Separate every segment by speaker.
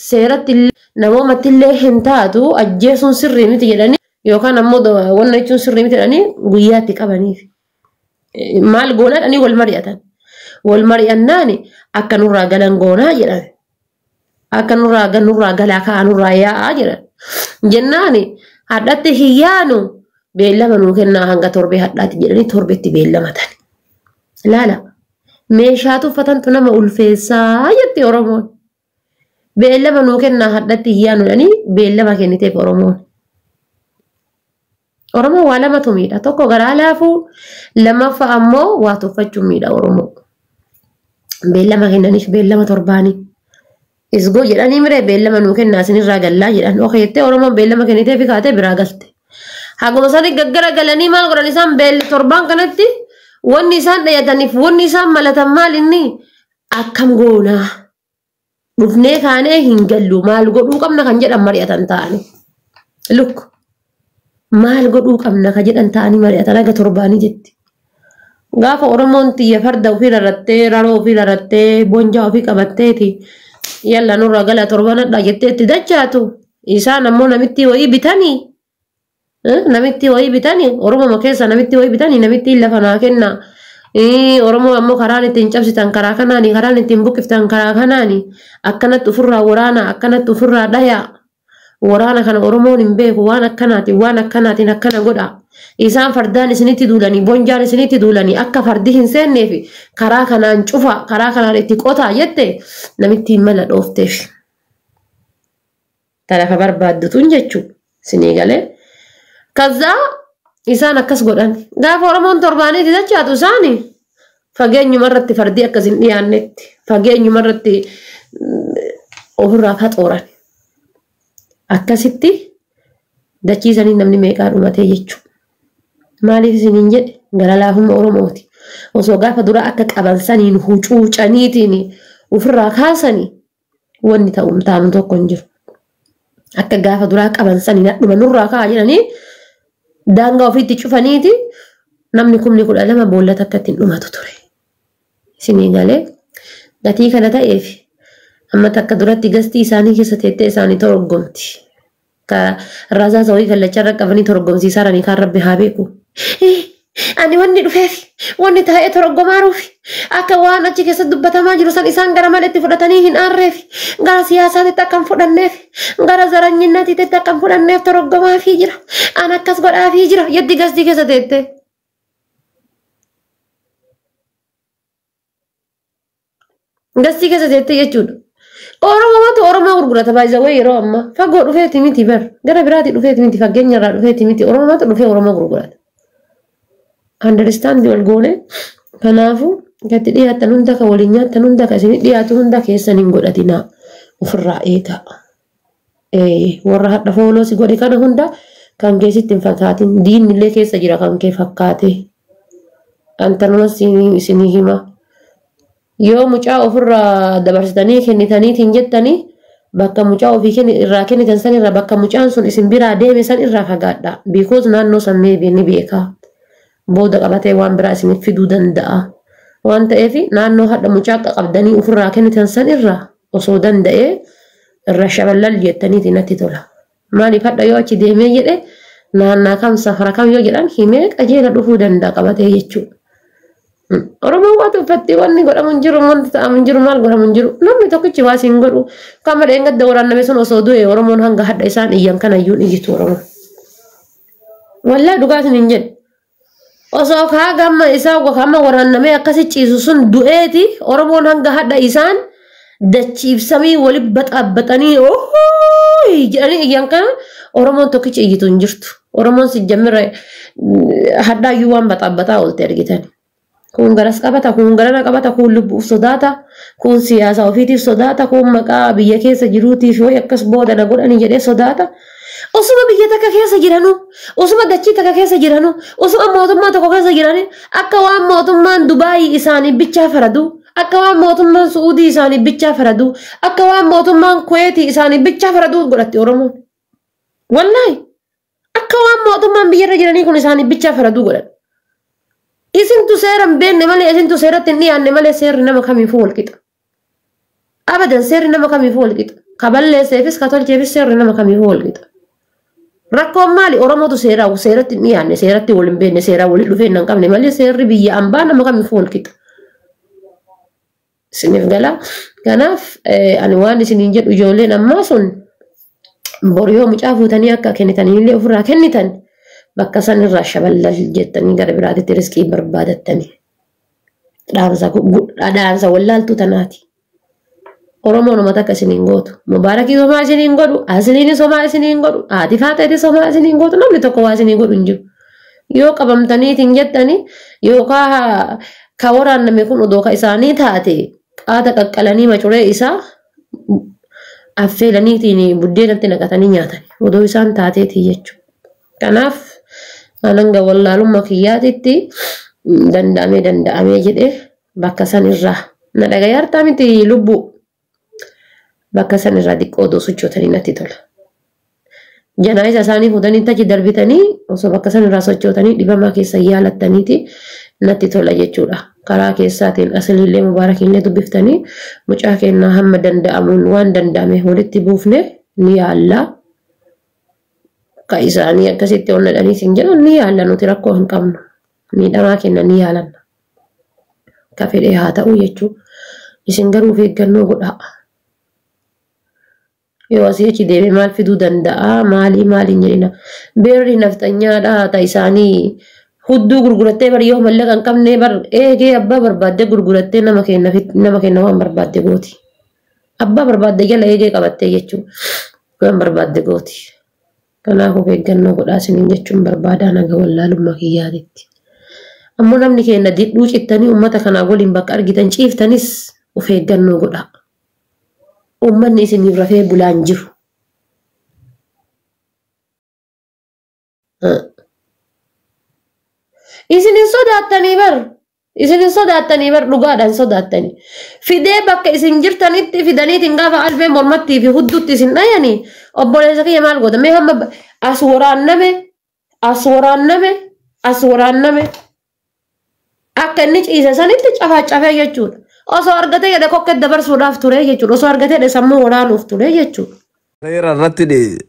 Speaker 1: Seeratti namoomatti illee hin taatu, ajjeesuun sirrii miti jedhanii yookaan ammoo wanna jechuun sirrii miti jedhanii guyyaatti qabaniif. Maal goonaa jedhanii wal mari'atan. Wal mari'annaani akka nurraa galan goonaa jedhan. Akka nurraa galaa ka'aa, nurraa yaa'aa jedhan. Jennaani hadhatti hin yaanu, beellama nuu kennaa hanga torbee hadhaatti jedhanii torbetti beellamatan. Laala, meeshaa tuffatantu nama ulfeessaa jetti Oromoon. Beellama nuu kennaa, hadhatti hin yaanu jedhanii beellama kenniteef Oromoon. Oromoon waa lamatu miidha. Tokko garaa laafuu, lammaffaa ammoo waa tuffachuun miidha Oromoo. Beellama kennaniif, beellama torbaanii. Isgoo jedhanii miree, beellama nuu kennaa, isinirraa gallaa jedhan. Okay jettee Oromoon beellama kenniteef kaatee biraa galte. Haguma sanii gaggara galanii maal godhan isaan? Beella torbaan kanatti wanni isaan dhayataniif, wanni isaan malatan maal inni? Akkam goonaa? Dhufnee kaanee hin gallu, maal godhuu qabna kan jedhan mari'atan ta'anii. Look, maal godhuu qabna kan jedhan ta'anii mari'atan haga torbaanii jetti. Gaafa Oromoon tiyya farda ofii rarrattee, raroo ofii rarrattee, bonjaa ofii qabatteeti yalla nurra gala torban hadhaa jettee itti dachaatu, isaan ammoo namitti wayii bitanii, namitti wayii bitanii, Oromoo keessa namitti wayii bitanii, namitti lafa naa kenna. Oromoo ammoo karaan ittiin cabsitan karaa kanaani, karaan ittiin buqqiftan karaa kanaani, akkanatti ofirraa waraana, akkanatti ofirraa dhayaa. Waraana kana Oromoon hin beeku, waan akkanaatiin, waan akkanaatiin akkana godha. Isaan fardaan isinitti duulanii, bonjaan isinitti duulanii, akka fardi hin seenneef karaa kanaan cufa, karaa kanaan itti qotaa jette namitti mala dhoofteef. Ta lafa barbaaddutuun jechuudha. Isinii galee. Kazaa isaan akkas godhan. Gaafa Oromoon torbaaniiti dachaatu, isaani fageenyuma irratti fardi akkas hin dhiyaannetti fageenyuma irratti ofirraa faxooran. Akkasitti dachiisanii namni meeqaa dhumatee jechuudha. Maaliif isiniin jedhe? Gara laafummaa Oromooti. Osoo gaafa dura akka qaban saniin hucuucaniitiin ofirraa kaasanii wanni ta'u taanu tokko hin jiru. Akka gaafa duraa qaban saniin hadhuma nurraa ka'a jedhanii daangaa ofiitti cufaniiti namni 12,000 boolla takka ittiin dhumatu ture. Isinii galee? Gatii kana ta'eef amma takka duratti gastii isaanii keessa teettee isaanii torgomti. Ka rasaasa wayii kallacharra qabanii torgomsiisaaranii kaan rabbi haa beeku. Ani wanni dhufeef, wanni taa'ee torgomaaruuf, akka waan achi keessatti dubbatamaa jiru san isaan gara maletti fudhatanii hin aarreef, gara siyaasaatitti akka hin fudhanneef, gara zaranyinnaatiitti akka hin fudhanneef torgomaafii jira. An akkas godhaafii jira jeddi gastii keessa teettee. Gastii keessa teettee jechuudha. Oromootu Oromoo gurgurata baay'ee yeroo ammaa. Fagoo dhufeeti miti bar. Gara biraati dhufeeti miti, fageenya irraa dhufeeti miti. Oromootu dhufee Oromoo gurgurata. Understand wal goone. Kanaafuu gatti dhiyaatan hunda, kan waliin nyaattan hunda, kan isin dhiyaatu hunda keessan hin godhatinaa. Ofirraa eegaa. Warra hadha follow si godhe kana hunda kan keessatti hin fakkaatin. Diinni illee keessa jira kan kee fakkaate. Antanuma isinii hima. Yoo mucaa ofirraa dabarsitanii kennitaniitiin jettanii, bakka mucaa ofii irraa kennitan san irraa, bakka mucaan sun isin biraa deeme san irraa fagaadha. Because naannoo san maybe ni beeka. Booda qabatee waan biraa isiniif fiduu danda'a. Waan ta'eef naannoo hadha mucaa qabdanii ofirraa kennitan san irraa osoo danda'ee irra shaballal jettaniiti natti tola. Maaliif? Hadha yoo achi deemee jedhe, naannaa kam, safara kam yoo jedhan, himee qajeela dhufuu danda'a qabatee jechuudha. Oromoon waan tuffatti, wanni godhamu hin jiru, wanti ta'amu hin jiru, maal godhamu hin jiru. Namni tokkichi waa siin godhu. Kan malee gadda waraanname sun osoo du'e, Oromoon hanga hadha isaan iyyan kana iyyuu iyyitu Oromoon. Wallaahi dhugaa isin hin jedhu. Osoo kaa gamma isaa hamma waraannamee akkasi ciisu sun du'eeti, Oromoon hanga hadha isaan dachiif samii wali baxaabbatanii ohoo jedhanii iyyan kana Oromoon tokkichi iyyitu hin jirtu. Oromoon si jammira hadhaayyuu waan baxaabbataa oolte argitan. Kun garas qabata, kun garana qabata, kun lubbuuf sodaata, kun siyaasa ofiitiif sodaata, kun maqaa biyya keessa jiruutiif wayi akkas booda na godhanii jedhee sodaata. Osuma biyya takka keessa jiranuu, osuma dachii takka keessa jiranuu, osuma mootummaa tokko keessa jiranii, akka waan mootummaan Dubaayii isaanii bichaa faradu, akka waan mootummaan Su'uudii isaanii bichaa faradu, akka waan mootummaan Kuweetii isaanii bichaa faradu godhatti Oromoon. Wallaahi akka waan mootummaan biyyarra jiranii kun isaanii bichaa faraduu godhan. Isintu seera hin beekne malee, isintu seeratti hin dhiyaanne malee, seerri nama kamiifuu wal qixa. Abadan, seerri nama kamiifuu wal qixa. Ka balleesseefis ka tolcheefis seerri nama kamiifuu wal qixa. Rakkoon maali? Oromootu seeraa seeratti hin dhiyaanne, seeratti wal hin beekne, seeraa waliin dhufee hin qabne malee seerri biyya ambaa nama kamiifuu wal qixa. Isiniif gala. Kanaaf ani waan isiniin jedhu ijoolleen ammaa sun boru yoo mucaa fuutanii akka kennitanii illee ofirraa kennitan bakka san irraa shaballal jettanii gara biraatitti riskii barbaadattanii. Dhaamsa wallaaltuu tanaati. Oromoon uummata akka isiniin gootu. Mubaarakii somaa isiniin godhu, Asliinis somaa isiniin godhu, haati faateetis somaa isiniin gootu, namni tokko waa isinii godhu hin jiru. Yoo qabamtaniitiin jettanii yookaan ka waraanname kun odoo ka isaanii taate qaata qaqqalanii macuree isaa affeelaniitiin buddeenatti naqatanii nyaatan odoo isaan taateetii jechuudha. Kanaaf hanga wallaalummaa kiyyaatitti danda'amee danda'amee jedhee bakka san irraa na dhagayaartaa miti lubbuu bakka san irraa xiqqoo odoo sochootanii natti tola. Janaa isaanii fuutanii tachi darbitanii osoo bakka san irraa sochootanii dhibamaa keessa yaalattaniiti natti tola jechuudha. Karaa keessaatiin asliillee mubaarakiillee dubbiftanii mucaa kennaa hamma danda'amuun waan danda'ame walitti buufne ni yaalla. Ka isaanii akkasitti ol nadhanii siin jedhan ni yaalla nuti rakkoo hin qabnu. Miidhamaa kenna ni yaalanna. Ka fedhee haa ta'u jechuudha. Isin garuu of eeggannoo godhaa. Yoo asii achi deemee maal fiduu danda'a? Maalii maaliin jedhina. Beerri naftanyaadha ta isaanii hudduu gurgurattee bar yoo mallaqa hin qabne bar eegee abbaa barbaadde gurgurattee nama kenna waan barbaadde gooti. Abbaa barbaadde jala eegee qabattee jechuudha. Waan barbaadde gooti. Kanaaf of eeggannoo godhaa isiniin jechuun barbaadaa naga wallaalummaa kiyyaatitti. Ammoo namni keenya didhuu cittanii uummata kanaa waliin bakka argitan ciiftanis of eeggannoo godhaa. Uummanni isiniif rafee bulaan jiru. Isin hin sodaattanii bar. Isin hin sodaattanii bar dhugaadhaan sodaattanii. Fidee bakka isin jirtanitti fidaniitiin gaafa albee mormattii fi hudduutti isin dhayanii obboleessa kiyya maal goota? Mee hamma as waraanname as waraanname as waraanname akka inni ciise sanitti cafaa jechuudha. Osoo argatee jedhe kokkee dabarsuudhaaf ture jechuudha. Osoo argatee jedhe sammuu waraanuuf ture jechuudha.
Speaker 2: Seera irratti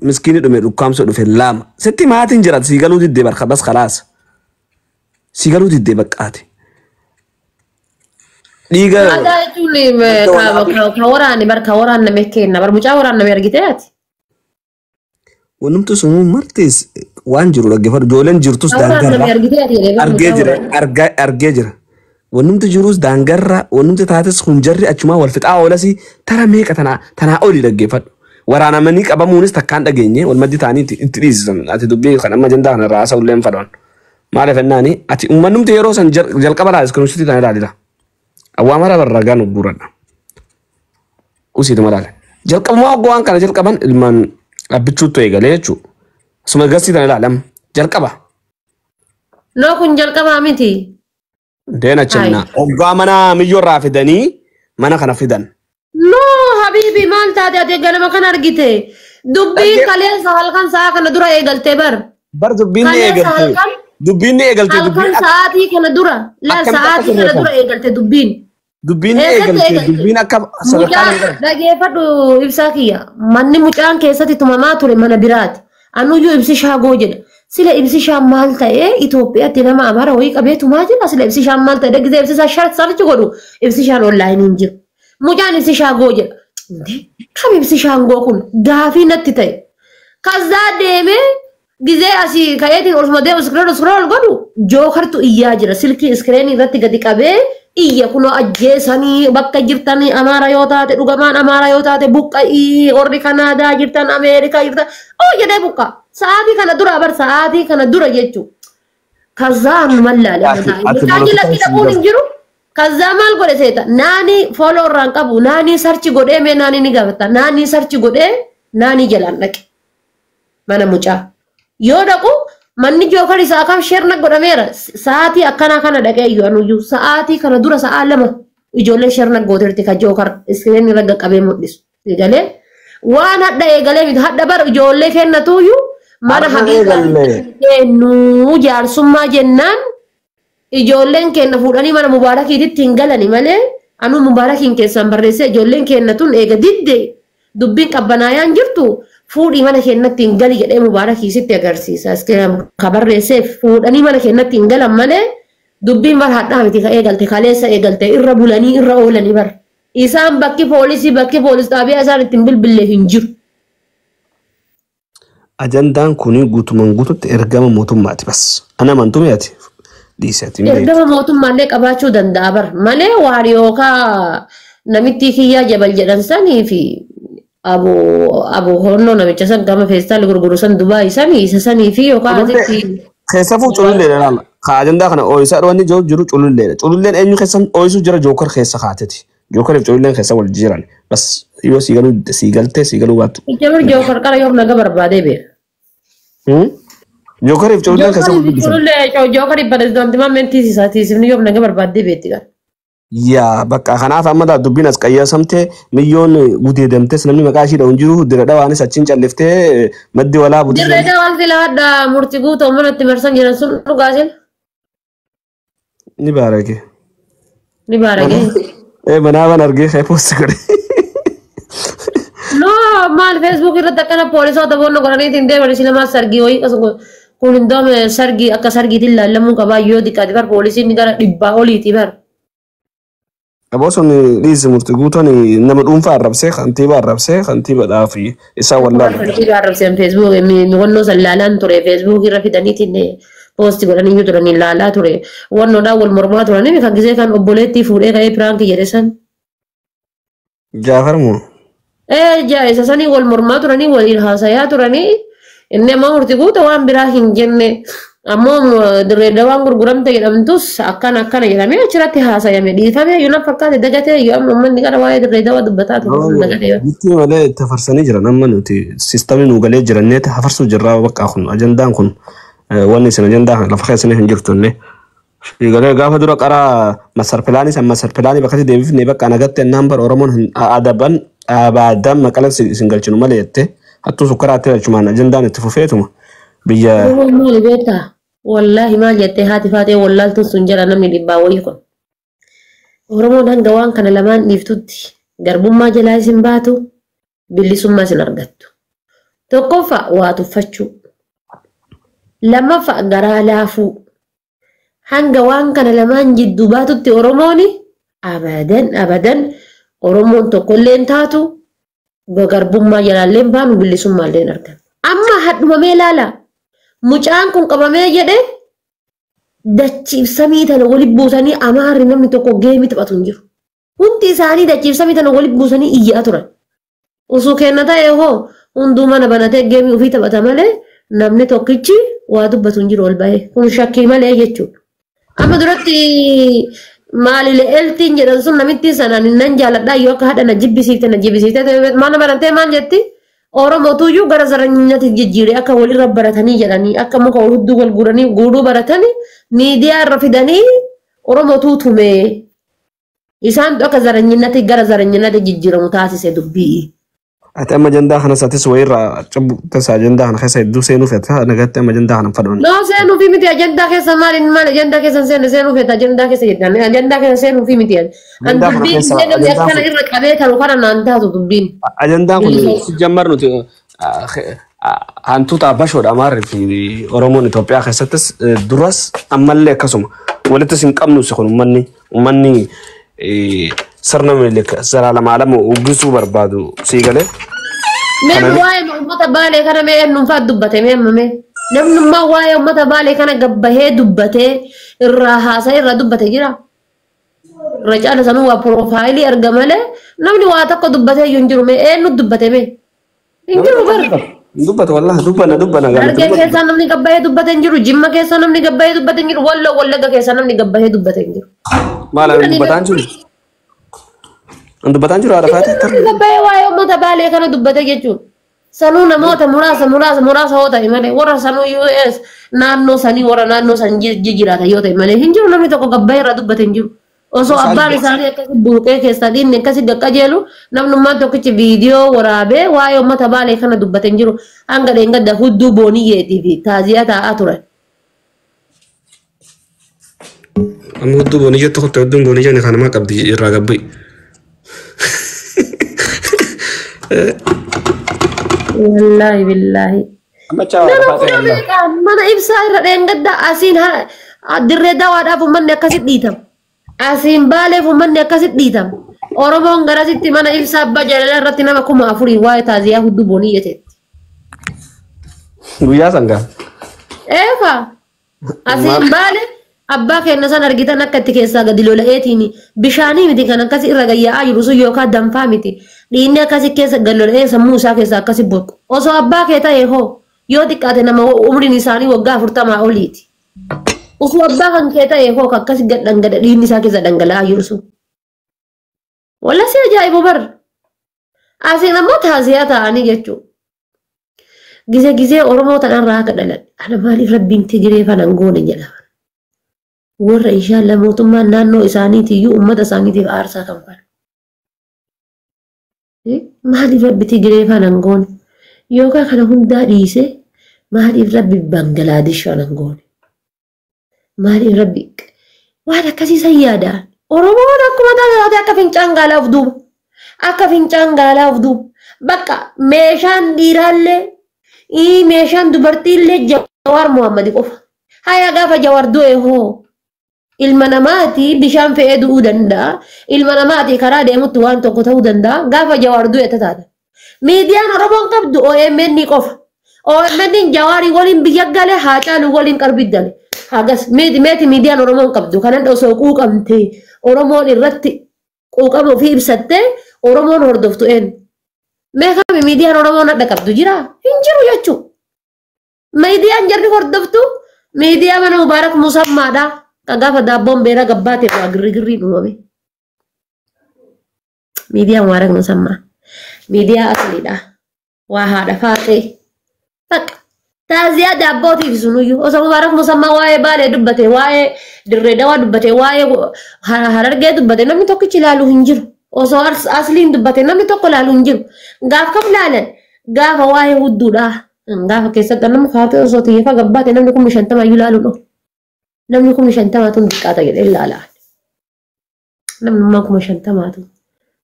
Speaker 2: miskiini dhume dhukkaamsa dhufe lama. Sitti maatiin jira sii galuu diddee barka bas khalaas. Sii galuu diddee baqqaate. Dhiiga.
Speaker 1: Aadaa jechuun ka waraanne bar ka waraanname kenna bar mucaa waraanname argitee ati.
Speaker 2: Wanumti sun martis waan jiru dhaggeeffadhu ijoolleen jirtus daangarra. Argee jira argee jira. Wanumti jirus daangarra wanumti taates kun jarri achumaa wal fixaa oolas tara meeqa tanaa olii dhaggeeffadhu. Waraanamanii qabamuunis takkaan dhageenye wal maddi ta'anii itti dhiisisan ati dubbii kan amma jandaa kana irraa haasa'u illee hin fadhan. Maaliif jennaani ati uummanumti yeroo san jalqaba laala iskiriinshootii tana ilaalila. Awwaamara barragaan guuradha. Usiituma laala. Jalqabumaa hoggoo waan kana jalqaban ilmaan abbichuutu eegalee jechuudha. Asuma gasii tana ilaalam jalqaba.
Speaker 1: Noo kun jalqabaa miti.
Speaker 2: Deena chenna. Hoggaa mana miyyoorraa fidanii mana kana fidan.
Speaker 1: No habibi maal taate ati ganama kana argite. Dubbiin kaleessa halkan sa'a kana dura eegalte bar.
Speaker 2: Bar dubbiin ni eegalte. Dubbiin ni eegalte.
Speaker 1: Halkan sa'aatii kana dura. La sa'aatii kana dura eegalte dubbiin.
Speaker 2: Dubbiin ni eegalte. Dubbiin akka sadarkaa
Speaker 1: Dhageeffadhu ibsaa kiyya. Manni mucaan keessatti tumamaa ture mana biraati. Anuyyuu ibsi shaagoo jedha. Sila ibsi shaan maal ta'ee Itoophiyaatti nama Amaara wayii qabee tumaa jira. Sila ibsi shaan maal ta'ee gisee ibsi sarchi godhu ibsi shaan onlaayinii hin jiru. Mucaan ibsi shaagoo jedha. Kam ibsi shaangoo kun gaafii natti ta'e. Kazzaa deemee gisee asii ka'eetiin oluma deemu iskireen iskireen godhu jookartu iyyaa jira. Silkii iskireenii irratti gadi qabee iyya kunoo ajjeesanii bakka jirtanii Amaara yoo taate dhugamaan Amaara yoo taate buqqa'ii warri Kanaadaa jirtan Ameerikaa jirtan oo jedhee buqqa. Sa'aatii kana dura bar sa'aatii kana dura jechuudha. Kazzaa mallaale. Mucaan lakki dhaquun hin jiru. Kazzaa maal godhe seeta? Naani fooloo irraan qabu naani sarchi godhee mee naani ni gaafata. Naani sarchi godhee naani jalaan dhaqe. Mana mucaa. Yoo dhaqu manni jookar isaa akkam sheerna godhameera. Sa'aatii akkanaa kana dhaqee iyyuu anuyyuu sa'aatii kana dura sa'aa lama ijoollee sheerna gooteerti ka jookar iskireen irra qaqqabee mul'isu. Eegalee waan hadha eegalee miti hadha bara ijoollee kennatuyyuu mana haqiiqaa kennuu jaarsummaa jennaan ijoolleen kenna fuudhanii mana mubaarakiititti hin galani malee anuu mubaarakiin keessaan barreessee ijoolleen kenna tun eega didde Dubbiin qabbanaayaan jirtu fuudhii mana keenyatti hin gali jedhee Mubaarakii sitti agarsiisa. Ka barreesseef fuudhanii mana keenyatti hin galan malee dubbiin bar hadhaa miti ka eegalte kaleessa eegalte irra bulanii irra oolanii bar. Isaan bakki poolisii bakki poolis xaabiyaa isaan ittiin bilbille hin jiru.
Speaker 2: Ajandaan kuni guutumaan guututti ergama mootummaati bas. Ana amantuu mi'aati. Dhiisati hin beektu.
Speaker 1: Ergama mootummaallee qabaachuu danda'a bar malee waan yookaan namitti kiyyaa jabal jedhan sanii fi abu honnoo namicha san gama feestaali gurguru san Dubaay sanii isa sanii fi yookaan asitti.
Speaker 2: Keessafuu cululleedha laala. Ka ajandaa kana ooyisaa wanni jiru cululleedha. Cululleen eenyu keessan ooyisuu jira jookar keessa kaateti. Jookariif cululleen keessa wal jiran. Bas yoo sii galuu sii galtee sii galuu baattu.
Speaker 1: Jabir jookar qara yoom naga barbaadee beeka.
Speaker 2: Jookariif cululleen keessa wal dubbisan.
Speaker 1: Culullee jookariif pirezidaantii maameen tiisisaa tiisifni yoom naga barbaadee beetti qara.
Speaker 2: Yaa bakka kanaaf amma dubbiin as qayyasamtee miyyoon gudeedamtes namni maqaa ishii dha'uun jiru dira dhawaanis achiin calliftee maddi walaa buti.
Speaker 1: Dirree dhawaan sila hadda murtii guutuu manatti marsan jiran sun dhugaasin.
Speaker 2: Ni baarage.
Speaker 1: Ni baarage.
Speaker 2: Manaa ban argee kee poosti godhe.
Speaker 1: No maal feesbuuk irratti akkana poolisoota boonna godhaniitiin deeman isin lamaa sargii wayii kun hin doome sargii akka sargiitiin laallamuu qabaa yoo diqqaate bar poolisiin gara 100 oliiti bar.
Speaker 2: Aboo sun dhiisi murtii guutuun nama dhuunfaa arrabsee kantiibaa arrabsee kantiibaadhaa fi isaa wallaala.
Speaker 1: Kantiibaa arrabseen feesbuuk wannoo san laalaan ture feesbuuk irra fidaniitiin poosti godhanii turanii laalaa ture wannoodhaan wal mormaa turanii kan gisee kan obboleettii fuudhee ka'ee piraankii jedhe san.
Speaker 2: Jaafar moo?
Speaker 1: Isa sanii wal mormaa turanii waliin haasayaa turanii inni ammoo murtii guutuu waan biraa hin jenne ammoo dirree dawaan gurguramte jedhamtus akkana akkana jedhamee achirratti haasayame dhiifame yoo na fakkaate dagatee yoo amma uummanni gara waa'ee dirree dawaa dubbataa ture dagatee.
Speaker 2: Bitti malee itti hafarsanii jiran amma nuti siistamni nu galee jiranneeti hafarsuu jirraa bakka kun ajandaan kun wanni isin ajandaa kana lafa keessanii hin jirtu illee. Fiigalee gaafa dura qaraa masar pilaanii san masar pilaanii bakkatti deebifne bakka nagatti ennaan bar Oromoon hin adaban abaadan maqala isin galchinu malee jette hattuu sukkaraatti galchumaan ajandaan itti fufeetuma biyya.
Speaker 1: Oromoon maali beektaa? Wallaahi maal jettee haati faatee wallaaltuun sun jala namni dhibbaa wayii kun. Oromoon hanga waan kana lamaan dhiiftutti garbummaa jalaa isin baatu bilisummaa isin argattu. Tokkoffaa waa tuffachuu. Lammaffaa garaa laafuu. Hanga waan kana lamaan jidduu baatutti Oromoon abadan abadan Oromoon tokkollee hin taatu garbummaa jalaallee hin baanu bilisummaallee hin argan. Amma hadhumamee ilaala. Mucaan kun qabamee jedhe dachiif samii tana walitti buusanii amaarri namni tokko geemii taphatu hin jiru. Hundi isaanii dachiif samii tana walitti buusanii iyyaa turan. Osoo kenna ta'e hoo hunduu mana banatee geemii ofii taphata malee namni tokkichi waa dubbatu hin jiru ol bahee. Kun shakkii malee jechuudha. Amma duratti maalilee eltiin jedhan sun namitti sanaan nan jaaladhaa yoo akka haadha na jibbisiifte na jibbisiifte mana banatee maal jetti? Oromootuyyuu gara zaranyatti jijjiiree akka walirra baratanii jedhanii akka muka wal hudduu wal guuranii guuruu baratanii miidiyaa irra fidanii Oromootuu tumee isaan akka zaranyinatti gara zaranyinatti jijjiiramu taasise dubbii.
Speaker 2: Ati amma ajandaa kana isaatis wayirraa cubbu tasaa ajandaa kana keessa hedduu seenuu feeta nagatti amma ajandaa kana fadhoon.
Speaker 1: No seenuu fi miti ajandaa keessa maal inni maal ajandaa keessa seenu seenuu feeta ajandaa keessa jedhan ajandaa keessa seenuu fi miti. An dubbiin namni akkana irra qabee taru kana naan taatu dubbiin.
Speaker 2: Ajandaan kun jammar nuti hantuuta abashoodha Amaarri fi Oromoon Itoophiyaa keessattis duras ammallee akkasuma walittis hin qabnu si kun uummanni sirna zalaalama uwwisuu barbaadu sii galee.
Speaker 1: Mee waa'ee uummata Baalee kana mee eenyummaa dubbate mee amma mee namnummaa waa'ee uummata Baalee kana gabbahee dubbatee irraa haasa'ee irraa dubbate jira. Irra caala sanuu waa piroofaayilii arga malee namni waa tokko dubbatee iyyuu hin jiru mee eenyu dubbate mee hin jiru bara.
Speaker 2: Dubbata wallahi dubbana dubbana.
Speaker 1: Harargee keessaa namni gabbahee dubbate hin jiru Jimma keessaa namni gabbahee dubbate hin jiru Walloo Wallagga keessaa namni gabbahee dubbate hin jiru.
Speaker 2: Maal dubbataan jiru? Dubbataan jiru haadha faatee
Speaker 1: tarree. Gabbahee waa'ee uummata Baalee kana dubbate jechuun sanuu namoota muraasa muraasa muraasa yoo ta'e malee warra sanuu US naannoo sanii warra naannoo san jijjiirata yoo ta'e malee hin jiru namni tokko gabbahee irraa dubbate hin jiru. Osoo abbaan isaanii akkasi buuqee keessaa dhiinni akkasi qaqqajeelu namnummaan tokkichi viidiyoo waraabee waa'ee uummata Baalee kana dubbate hin jiru hanga dheengadda hudduu booniyyeetii fi taaziyaa taa'aa turan.
Speaker 2: Amma hudduu booniyyee tokkotti hudduun booniyyee kana nama qabdi irraa gabbi.
Speaker 1: Wallaahi billaahi.
Speaker 2: Amma chaa
Speaker 1: Nama
Speaker 2: waan
Speaker 1: kuma
Speaker 2: faatee
Speaker 1: meeqa mana ibsaa irra dheengadda asiin dirree dawaadhaaf uummanni akkasitti dhiitama. Asiin baaleef uummanni akkasitti dhiitama. Oromoon garasitti mana ibsaa abbaa jaalalaa irratti nama 4000 waa'ee taaziyaa hudduu boonii jeteetti.
Speaker 2: Guyyaa sangaa.
Speaker 1: Eefa asiin baale abbaa keenya san argitan akka itti keessaa gadi lola'eetiin bishaanii miti kan akkasi irra gayyaa'aa jiru sun yookaan danfaa miti. Dhiinni akkasi keessa gad lola'ee sammuu isaa keessaa akkasi burqu. Osoo abbaa kee ta'e hoo yoo xiqqaate nama umriin isaanii waggaa 40 oliiti. Osoo abbaa kan kee ta'e hoo akkasi gad dhangala dhiinni isaa keessa dhangala'aa jiru sun. Walla si ajaa'ibu bar. Asiin ammoo taaziyaa ta'anii jechuudha. Gizee gizee Oromoo tanarraa akka dhalan ana maaliif rabbiin Tigiree fanan goone jedhama. Warra inshaalla mootummaan naannoo isaaniitiyyuu uummata isaaniitiif aarsaa kan falu. Maaliif rabbi Tigiree fanan goone? Yookaan kana hundaa dhiisee maaliif rabbi Bangalaadish fanan goone? Maaliif rabbi waan akkasiisan yaadaan? Oromoon akkuma taate akka fincaan gaalaa of duuba. Akka fincaan gaalaa of duuba. Bakka meeshaan dhiiraallee meeshaan dubartiillee Jawaar Muhammad qofa. Haya gaafa Jawaar du'e hoo ilma namaati bishaan fe'ee du'uu danda'a. Ilma namaati karaa deemutti waan tokko ta'uu danda'a. Gaafa Jawaar du'e taata. Miidiyaan Oromoon qabdu OMN qofa. OMN Jawaarii waliin biyya gale Haacaaluu waliin qarbii gale. Hagas meeti miidiyaan Oromoon qabdu kanan osoo quuqamte Oromoon irratti quuqama ofii ibsattee Oromoon hordoftu eenyu? Meeqami miidiyaan Oromoon hadha qabdu jira? Hin jiru jechuudha. Miidiyaan jarri hordoftu miidiyaa mana Mubaarak Musammaadha. Kan gaafa daabboon beeraa gabbaate waa girrigirriin uumame. Miidiyaa Mubaarak Musammaa. Miidiyaa asliidha. Waa haadha faaxee. Bakka taaziyaa daabbootiif sunuyyuu osoo Mubaarak Musammaa waa'ee Baalee dubbate waa'ee Dirree Dawaa dubbate waa'ee Harargee dubbate namni tokkichi ilaalu hin jiru. Osoo asliin dubbate namni tokko ilaalu hin jiru. Gaaf kam ilaalan gaafa waa'ee hudduudha. Gaafa keessatti nama faatee osoo xiyyeeffaa gabbaate namni 50,000 iyyuu ilaalu dho. Namni 50,000 tun xiqqaata jedhee ilaala. Namni 50,000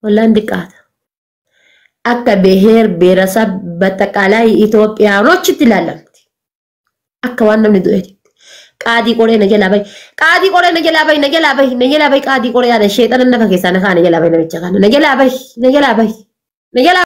Speaker 1: wallaan xiqqaata. Akka beheer beerasa battaqaalaa Itoophiyaanochitti ilaalamti. Akka waan namni du'eeti. Qaadii qoree na jalaa bahi. Qaadii qoree na jalaa bahi na jalaa bahi na jalaa bahi qaadii qoree yaada sheexana nafa keessaa na kaana jalaa bahi namicha kana na jalaa bahi na jalaa bahi na jalaa.